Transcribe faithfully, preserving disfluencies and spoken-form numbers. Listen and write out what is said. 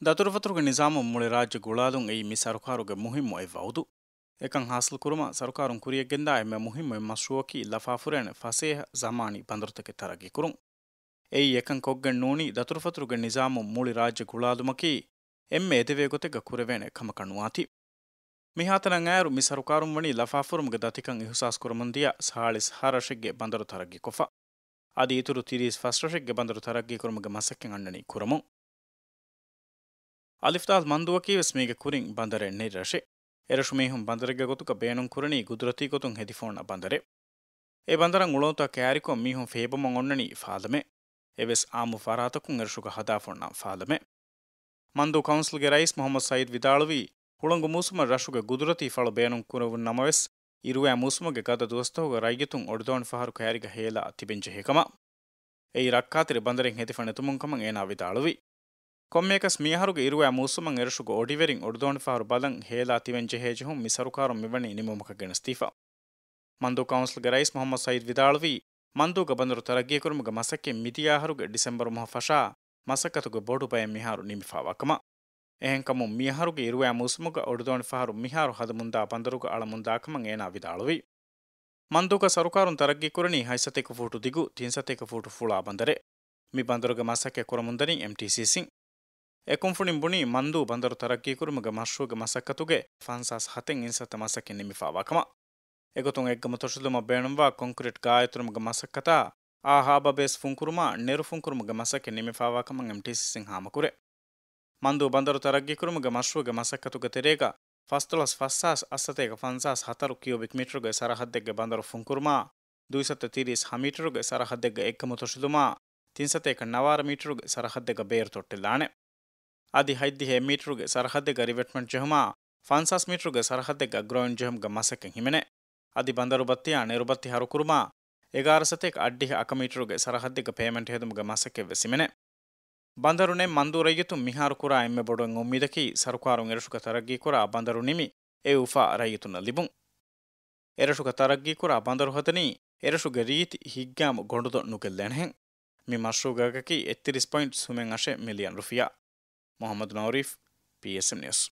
ދަތުރުފަތުރުގެ ނިޒާމުން މުޅި ރާއްޖެ ގުޅާލުން އެއީ މި ސަރުކާރުގެ މުހިއްމު އެއް ވައުދު. އެކަން ހާސިލް ކުރުމަށް ސަރުކާރުން ކުރިޔަށްގެންދާ އެންމެ މުހިއްމު އެއް މަޝްރޫއަކީ ލަފާފުރޭނެ ފަސޭހަ ޒަމާނީ ބަނދަރުތަކެއް ތަރައްގީ ކުރުން. އެއީ އެކަން ކޮށްގެން ނޫނީ ދަތުރުފަތުރުގެ ނިޒާމުން މުޅި ރާއްޖެ ގުޅާލުމަކީ އެންމެ އެދެވޭ ގޮތެއްގަ ކުރެވޭނެ ކަމަކަށް ނުވާތީ. މިހާތަނަށް އައިރު މި ސަރުކާރުން ވަނީ ލަފާފުރުމުގެ ދަތިކަން އިހުސާސް ކުރަމުންދިޔަ ސާޅީސް ހަ ރަށެއްގެ ބަނދަރު ތަރައްގީކޮށްފަ. އަދި އިތުރު ތިރީސް ފަސް ރަށެއްގެ ބަނދަރު ތަރައްގީކުރުމުގެ މަސައްކަތް އަންނަނީ ކުރަމުން. އަލިފްދާލް މަންދޫއަކީ ވެސް މީގެ ކުރިން ބަނދަރެއް ނެތް ރަށެއް. އެރަށު މީހުން ބަނދަރެއްގެ ގޮތުގަ ބޭނުން ކުރަނީ ގުދުރަތީ ގޮތުން ހެދިފޯންނަ ބަނދަރެއް. އެ ބަނދަރަށް އުޅަނދުތައް ކައިރިކޮށް މީހުން ފޭބަމުން އޮންނަނީ ފާލަމެއް. އެވެސް އާއްމު ފަރާތަކުން އެރަށުގަ ހަދާފޯންނަ ފާލަމެއް. މަންދޫ ކައުންސިލްގެ ރައީސް މުހައްމަދު ސައީދު ވިދާޅުވީ، ހުޅަނގު މޫސުމަށް ރަށުގެ ގުދުރަތީ ފަޅު ބޭނުން ކުރެވުނު ނަމަވެސް، އިރުވައި މޫސުމުގެ ގަދަ ދުވަސްތަކުގަ ރައްޔިތުން އޮޑިދޯނި ފަހަރު ކައިރިގަ ހޭލާ ތިބެން ޖެހޭ ކަމަށް. އެއީ ރައްކާތެރި ބަނދަރެއް ހެދިފަ ނެތުމުން ކަމަށް އޭނާ ވިދާޅުވި. ކޮންމެއަކަސް މިއަހަރުގެ އިރުވައި މޫސުމަށް އެރަށުގެ އޮޑިވެރިން އޮޑިދޯނިފަހަރު ބަލަން ހޭލާ ތިބެން ޖެހޭ ޖެހުން މި ސަރުކާރުން މިވަނީ ނިމުމަކަށް ގެނެސްދީފަ. މަންދޫ ކައުންސިލްގެ ރައީސް މުހައްމަދު ސައީދު ވިދާޅުވީ، މަންދޫގަ ބަނދަރު ތަރައްގީކުރުމުގެ މަސައްކަތް މިދިޔަ އަހަރުގެ ޑިސެމްބަރު މަހު ފަށާ މަސައްކަތުގެ ބޮޑު ބައެއް މިހާރު ނިމިފާވާ ކަމަށް. އެހެންކަމުން މިއަހަރުގެ އިރުވައި މޫސުމުގަ އޮޑިދޯނިފަހަރު މިހާރު ހަދަމުންދާ ބަނދަރުގަ އަޅަމުންދާކަމަށް އޭނާ ވިދާޅުވި. މަންދޫގަ ސަރުކާރުން ތަރައްގީކުރަނީ ހަތް ސަތޭކަ ފޫޓު ދިގު، ތިން ސަތޭކަ ފޫޓު ފުޅާ ބަނދަރެއް. މި ބަނދަރުގެ މަސައްކަތް ކުރަމުންދަނީ އެމްޓީސީސީން. އެކުންފުނިން ބުނީ، މަންދޫ ބަނދަރު ތަރައްގީކުރުމުގެ މަޝްރޫއުގެ މަސައްކަތުގެ ފަންސާސް ހަތެއް އިންސައްތަ މަސައްކަތް ނިމިފާވާ ކަމަށް. އެގޮތުން އެއްގަމު ތޮށިލުމަށް ބޭނުންވާ ކޮންކްރީޓް ގާއިތުރުމުގެ މަސައްކަތާ، އާ ހާބަ ބޭސް ފުންކުރުމާ، ނެރު ފުންކުރުމުގެ މަސައްކަތް ނިމިފާވާ ކަމަށް އެމްޓީސީސީން ހާމަކުރޭ. މަންދޫ ބަނދަރު ތަރައްގީކުރުމުގެ މަޝްރޫއުގެ މަސައްކަތުގެ ތެރޭގަ ފަސްދޮޅަސް ފަސްހާސް އަށްސަތޭކަ ފަންސާސް ހަތަރު ކިޔޫބިކް މީޓަރުގެ ސަރަހައްދެއްގެ ބަނދަރު ފުންކުރުމާ، ދުއިސައްތަ ތިރީސް ހަ މީޓަރުގެ ސަރަހައްދެއްގަ އެއްގަމު ތޮށިލުމާ، ތިންސަތޭކަ ނަވާރަ މީޓަރުގެ ސަރަހައްދެއްގަ ބޭރު ތޮއްޓެއްލާނެ. އަދި ހަތްދިހަ އެއް މީޓަރުގެ ސަރަހައްދެއްގަ ރިވެޓްމަންޓް ޖެހުމާ، ފަންސާސް މީޓަރުގެ ސަރަހައްދެއްގަ ގްރައުންޑް ޖެހުމުގެ މަސައްކަތް ހިމެނޭ. އަދި ބަނދަރު ބައްތިއާ ނެރު ބައްތި ހަރުކުރުމާ، އެގާރަ ސަތޭކަ އަށްޑިހަ އަކަ މީޓަރުގެ ސަރަހައްދެއްގަ ޕޭމެންޓް ހެދުމުގެ މަސައްކަތް ވެސް ހިމެނޭ. ބަނދަރު ނެތް މަންދޫ ރައްޔިތުން މިހާރު ކުރާ އެންމެ ބޮޑު އުއްމީދަކީ ސަރުކާރުން އެރަށުގަ ތަރައްގީކުރާ ބަނދަރު ނިމި އެ އުފާ ރައްޔިތުންނަށް ލިބުން. އެރަށުގަ ތަރައްގީކުރާ ބަނދަރު ހަދަނީ އެރަށުގެ ރީތި ހިތްގައިމު ގޮނޑުދޮށް ނުގެއްލޭނެހެން. މި މަޝްރޫއުގެ އަގަކީ އެއްތިރީސް ޕޮއިންޓް ސުމެއް އަށެއް މިލިއަން ރުފިޔާ. މުހައްމަދު ނައުރީފް، ޕީއެސްއެމް ނިއުސް.